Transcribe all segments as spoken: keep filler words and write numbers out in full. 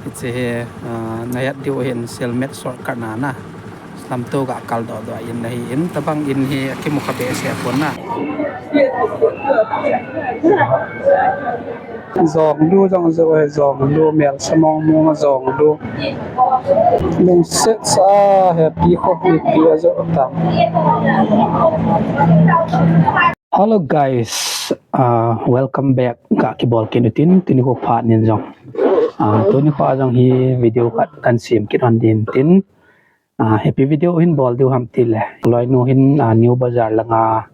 Hiche hi, ah, nahet diu hin Silmet shortcut na na. Lamto ga kal doh doh in ahi in, tabang in hi akimu kha behseh pon na. Jong lu jong jo he, jong lu mel samong mong jong lu. Lungset sa happy kho happy ajo tam. Hello guys, uh, welcome back. Ka kibol kit utin, tuni kho phat nin jong. Uh, tuni kho jong hi video khat kan sem kit hon ding tin. Uh, happy video hin bol diu ham tile. Loinu hin, uh, New Bazar langa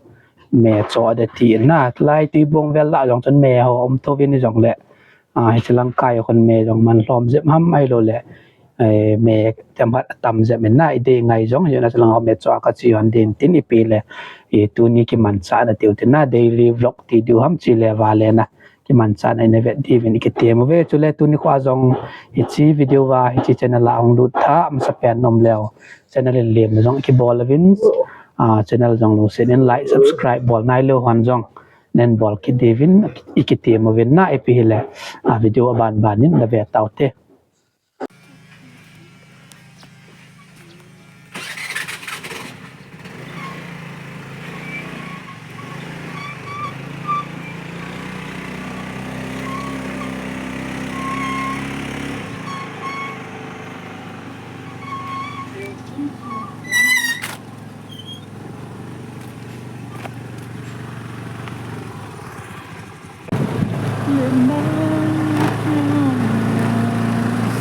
me cho a de ti na. Lai Tuibong vel la jong chun me ho um to vin jong le. Ah, hiche lang kai khun me jong man lhom jep ham ahilou le, eh, me tem hat tam jep in na, i dei ngai jong, hiche na lang me cho a ka chi hon ding tin ipi le, i tuni kimanchah na tiu tin na, daily vlog ti diu ham chi le va le na, kimanchah na i na vet diu vin i kitem uve, chule tuni kho jong, hiche video va, hiche channel a hung lut tha, masa pen nom leu, channel in lem jong i kibol uvin, ah, channel jong lungset in like, subscribe bol nai leu hon jong. Nen bol kit diu vin, i kitem uvin na ipi hile, a video aban ban in na ve tau te.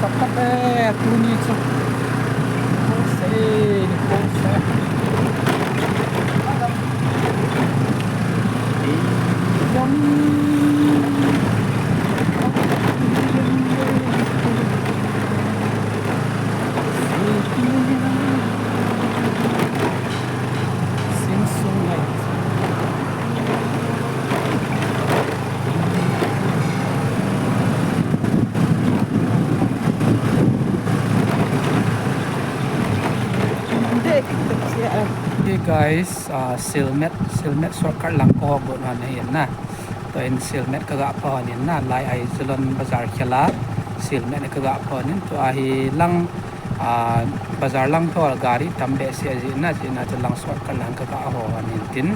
Sakate tuni chu. Kose, kose. Hey guys, uh, Silmet, Silmet shortcut lang kaho got hon ahi na. Tua in Silmet kaga pha hon in na, lai Aizawl bazar khel a Silmet kaga pha hon in, tua hi lang, ah, bazar lang thol gari tam behseh jeh na, jeh na chu lang shortcut lang kaga ho hon in tin,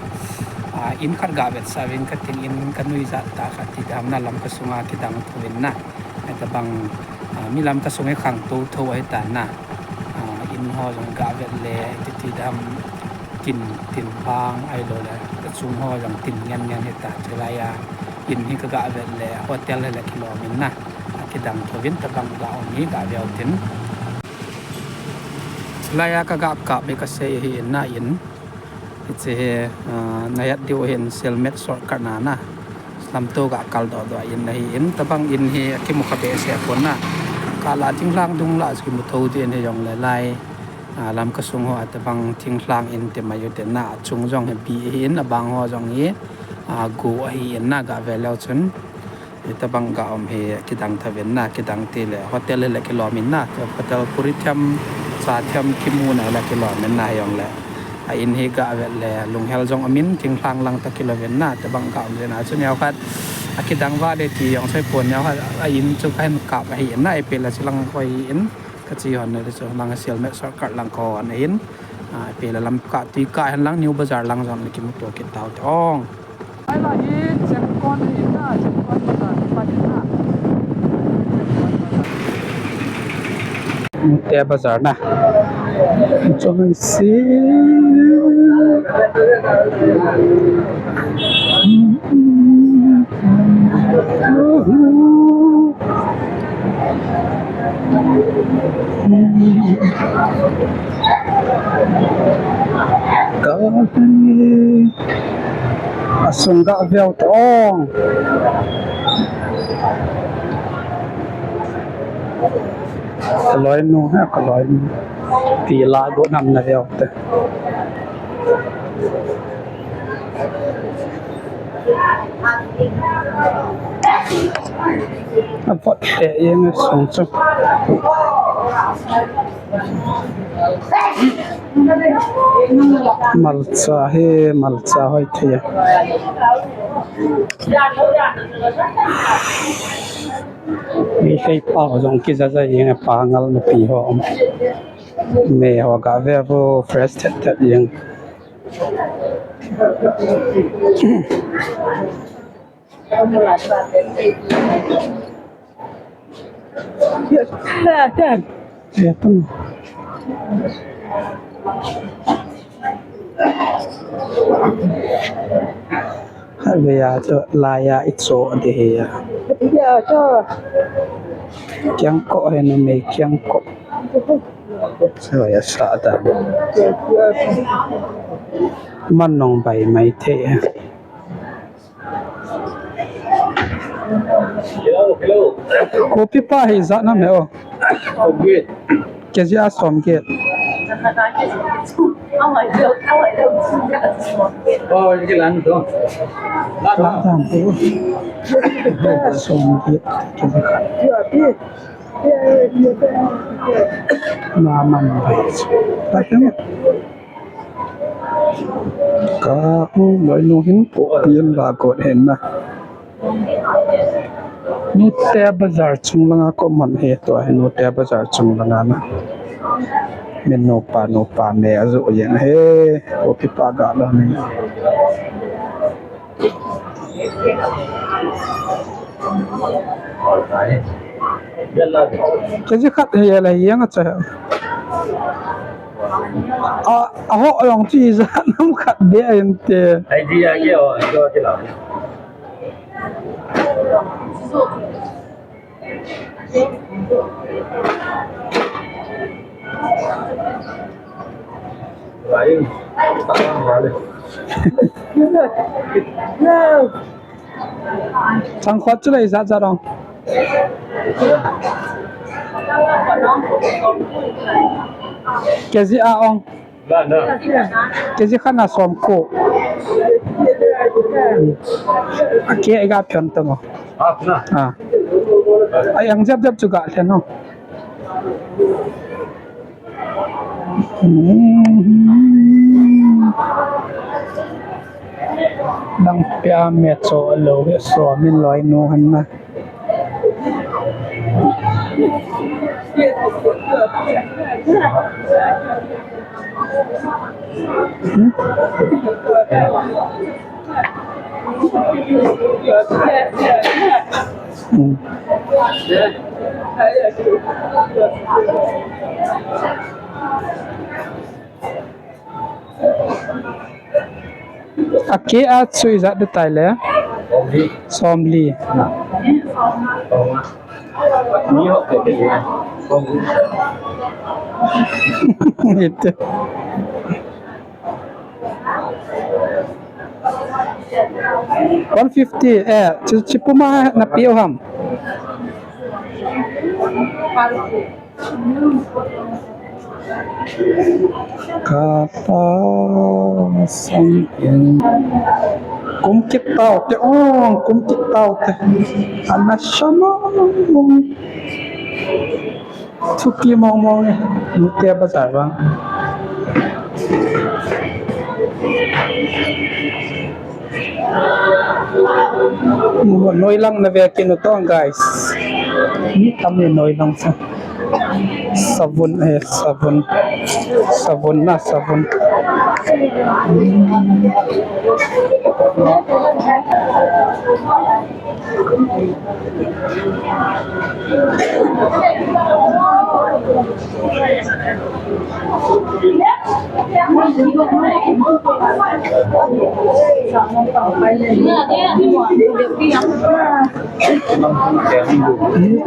ah, in khat ga vetsah uvin katin, in kanuijat tah khat ti dam na, lam kasunga kidang thou vin na. Hitabang, ah, mi lam kasung hi khangtou thou ahi ta na. Ah, in ho jong ga vet le, ti ti dam tin, tin vang ahilou le, kachung ho jong tin ngen ngen hita, chulai a in hi kaga vet le, hotel hile kilom in na, akidang thou vin tabang ga um hi ga veu tin. Chulai a kaga kap hi kasei hi in na in. Hiche hi, ah, nahet diu hin Silmet shortcut na na. Lamto ga kal doh doh in ahi in, tabang in hi akimu kha behseh pon na. Kal a thinglhang dung la chu kimu thou ding in hi jong le lai. Ah, lam kasung ho a tabang thinglhang in ti mai u te na, achung jong hi bi ahi in, abang ho jong hi, ah, go ahi in na ga ve leu chun. Hitabang ga um hi kidang thou vin na, kidang ti le hotel hile kilom in na, hotel puri thiam, cha thiam kimu na hile kilom in na hi jong le. A in hi ga vet le lunghel jong um in, thinglhang lang ta kilou vin na, tabang ga um le na, chu neo khat akidang va le ti jong sei pon neo khat, a in chu kahin kap ahi in na, ipi le chu lang hoi in. Kachi hon na chu lang Silmet shortcut lang kaho hon ahin. Ah, ipi le lam kah tui kah hen lang New Bazar lang jong le kimu to kit tau te ong. Ai la hi Chengkon ahi na, Chengkon bazar, Chengkon bazar. Te bazar na. Chong si. Ka ni asung ga veu ta ong. Ka loinu ha, ka loinu. Ti la go nam na veu te. A vot lheh jeng e sung chu. Malcha hi, malcha hoi thei a. Meitei pa ho jong kija ja jeng e, Pangal nupi ho. Me ho ga ve vo fresh thet thet jeng. Ya, tum. Haive ya chu laiya icho de he ya. Ya chu. Kiang ko he na me kiang ko. So ya sa da. Man nong bai mai the. Hello, hello. Kopi pa hi ijat nam he o. Somget. Kg a somget. Oh, ini lang to. Lang tam. Somget. Kg a. Naman bai. Patang. Ka, um, loinu hin kopi in la got hen na. Note Bazar chung langa ko man he, tua hi Note Bazar chung langa na. Min nupa, nupa me aju jeng he, kopi pa ga la ni. Kg khat hi la hi jeng a cha. A, a ho jong chu ijat nam khat de a inte. Idea ke o, idea ke la. Chang khot chu la ijat jat ong. Kg a ong. Kg khat na som ko. A ke ga pion tamo. Ah. Ai ang jap jap chu ga thlen ho. Dang pia me cho lo he so min loinu han na. A ke a chu ijat de tai le. Somli. Ite. One fifty, eh, chi, chi puma na piu ham. Kata sang in. Kum kit tau te, oh, kum kit tau te. Ana sama. Thupi mong mong e, Note Bazar vang. Noilang na ve kit u tong, guys. Mi tam e noilang sa. Savun, eh, savun. Savun na, savun.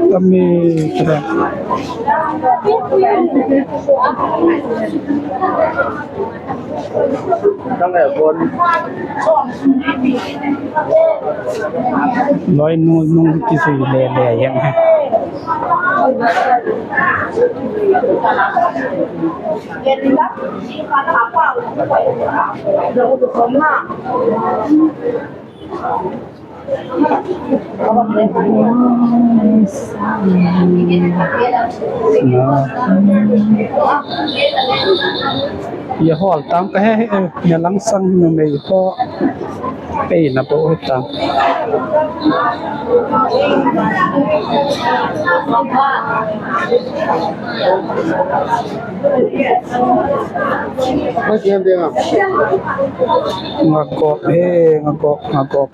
Kami kira. Loinu nung kijui le le jeng. Ye hol tam ka he he, eh, ne lang sang numei ho. Pei na po he tam. Ngakop he, ngakop, ngakop.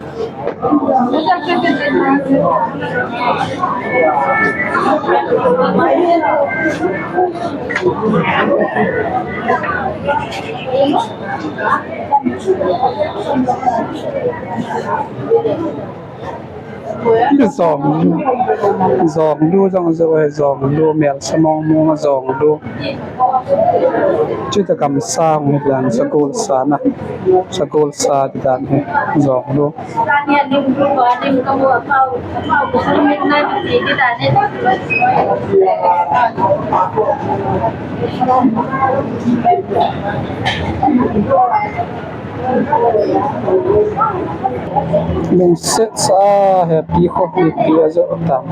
Zong, zong lu zong zong, zong lu mel samong mong zong lu. Chuta gamsa hung hi dan, sagol sa na. Sagol sa ti dan hi, zong lu. Lungset sa a, happy kho happy a jo tam.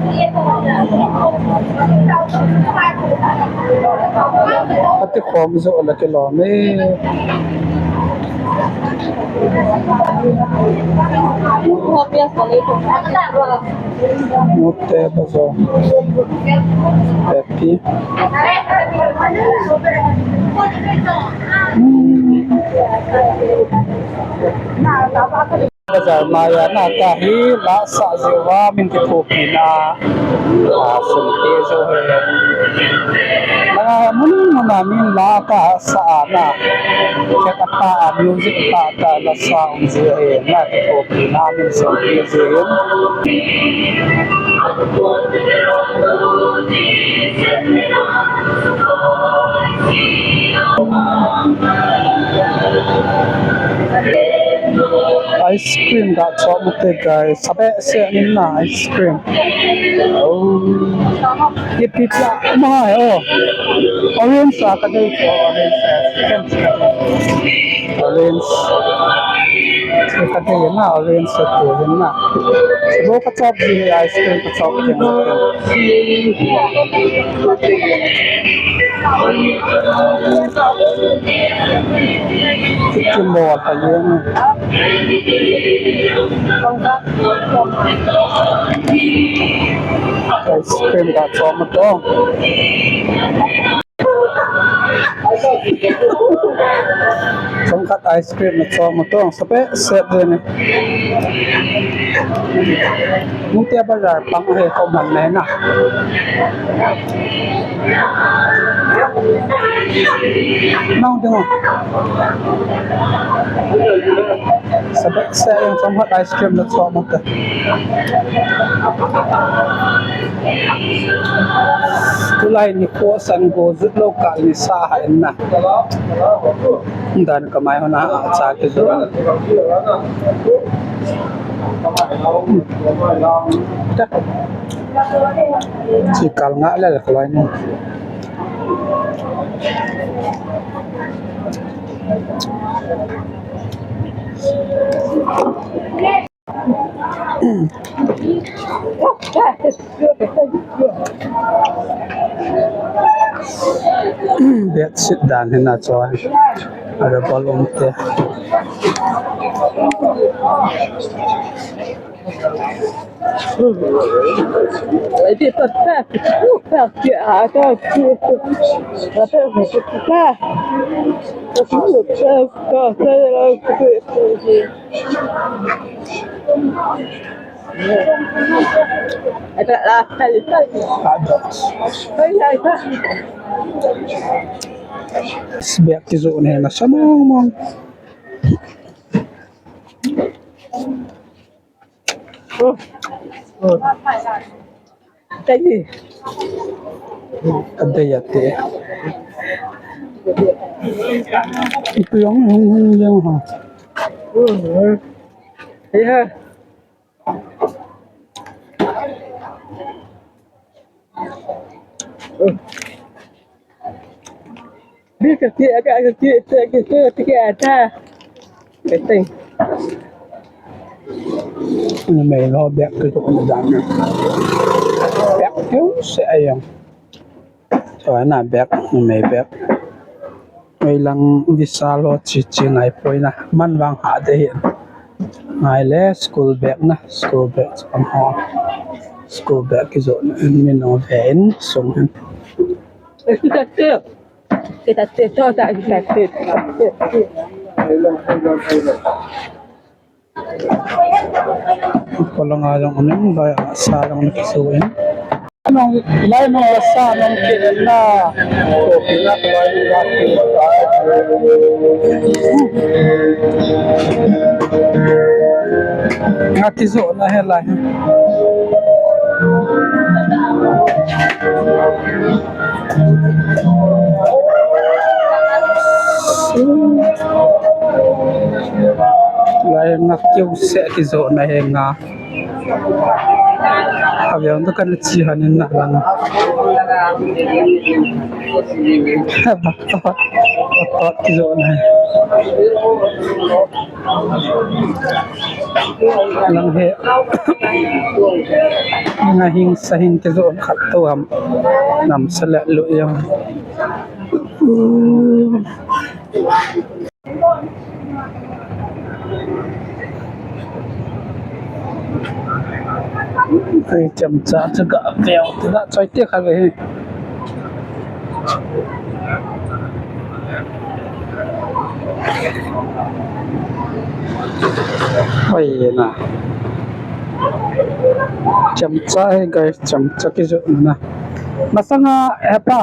Ati khom jo la kilom e. Mute bazaar. Happy. Bazaar maiya na ta hi la sa jeh uva min kithopi na. A, sum te jo he. Langa mun mun a min la ka sa a na. Khet a pa a music pa ta la sa um ji he na kithopi na min sum te ji hin. Ice cream ga chom te guys. Sabe se nin na ice cream. Oh. Ye pizza ma hai o. Orange sa ka dei ko orange. Orange. Ka dei na orange sa tu na. Bo ka chop ji ice cream ka chop ke. Kim bo ka ye na. Ice cream ga chom to. Chomkhat ice cream na chom to. Sabe se de ne. Mute bazaar pang he ko man ne na. Nang ding. Sabe se yang chomkhat ice cream na chom to. Tulai nikho san go jut lou kal ni sa hai na. Dan ka mai hona a cha ke jo. Chi kal nga le ka lai ni. Bedsheet dan hi na choi. Ara balloon te. Bag kijoh ne na sa mong mong. Adei ate. Ipi jong hung hung jeng ha. Bi ka ki, ka, ka ki, ka ki, ka ki, ka ki, ka ki, ka ki. Numei lo bag ka tuk na dan na. Bag keu se ayang. So na bag, numei bag. Ei lang visa lo chi chi ngai poi na, man vang ha de hin. Ngai le school bag na, school bag chu am ho. School bag kijohna in min ong ve in sung hin. Kita te, kita te, to ta kita te. Kolanga jong amin, lai sa jong na kisu in. Nong, lai nong la sa nong kit na. Ko kit na ko lai nong la kit. Nga kisu na he lai. Lai nga kiu se kijohna he nga. Aviang tu kan chi han in na lang. Kijohna he. Lang he. Nga hing sa hing kijoh khat tu ham. Nam sa le lu yang. Ei, chemcha chu ga veu, ti la choi te kha ve hi. Oi na. Chemcha hi guys, chemcha kijoh na. Masanga hepa.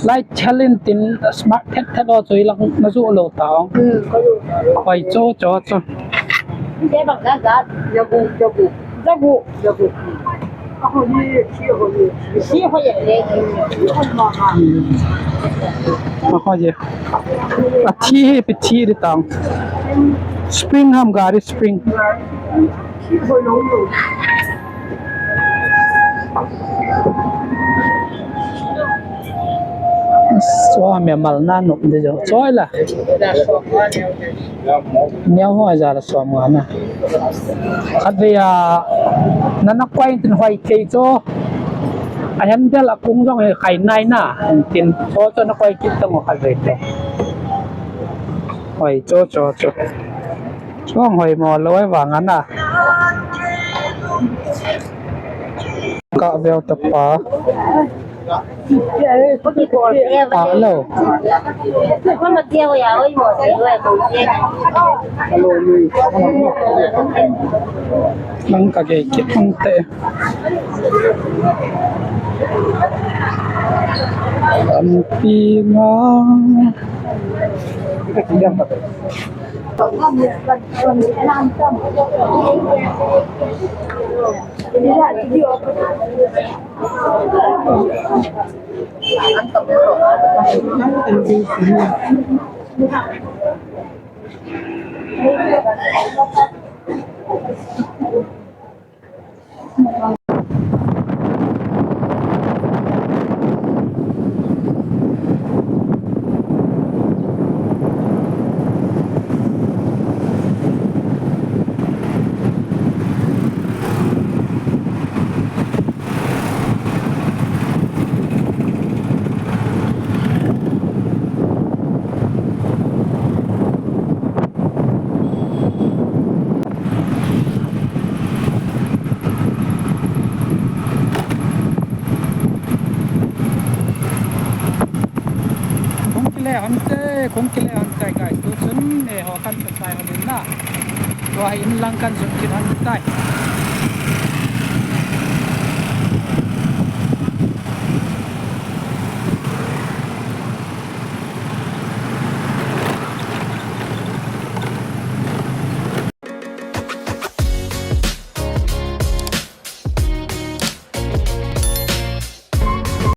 Lai chalin tin smart thet thet o chu ilang na ju lo ta ong. Hmm, ka ju. Oi, cho, cho, cho. Te bang ga ga, ya bu, ya bu. Ya bu, ya bu. Ako ni, si ako ni. Si ako ya le. Ako ye. A thi hi pi thi di tang. Spring ham gari spring. Si ako lo lo. Sua mi mal na nup de jo. Choi la. Neo ho ja la som nga na. Khat ve a, na na koi tin hoi kei cho. A handle a kung jong he khai nai na. Tin cho cho na koi kit tang khat ve cho. Hoi cho cho cho. Chuang hoi mo loi vang ana. Ka veu ta pa. A lo. Nang ka gei kit ang te. Lampi ma. Kong kile hon te, kong kile hon te, guys. Tu chun, eh, ho kan pe tai hon in na. Tua hi in lang kan sut kit hon tai.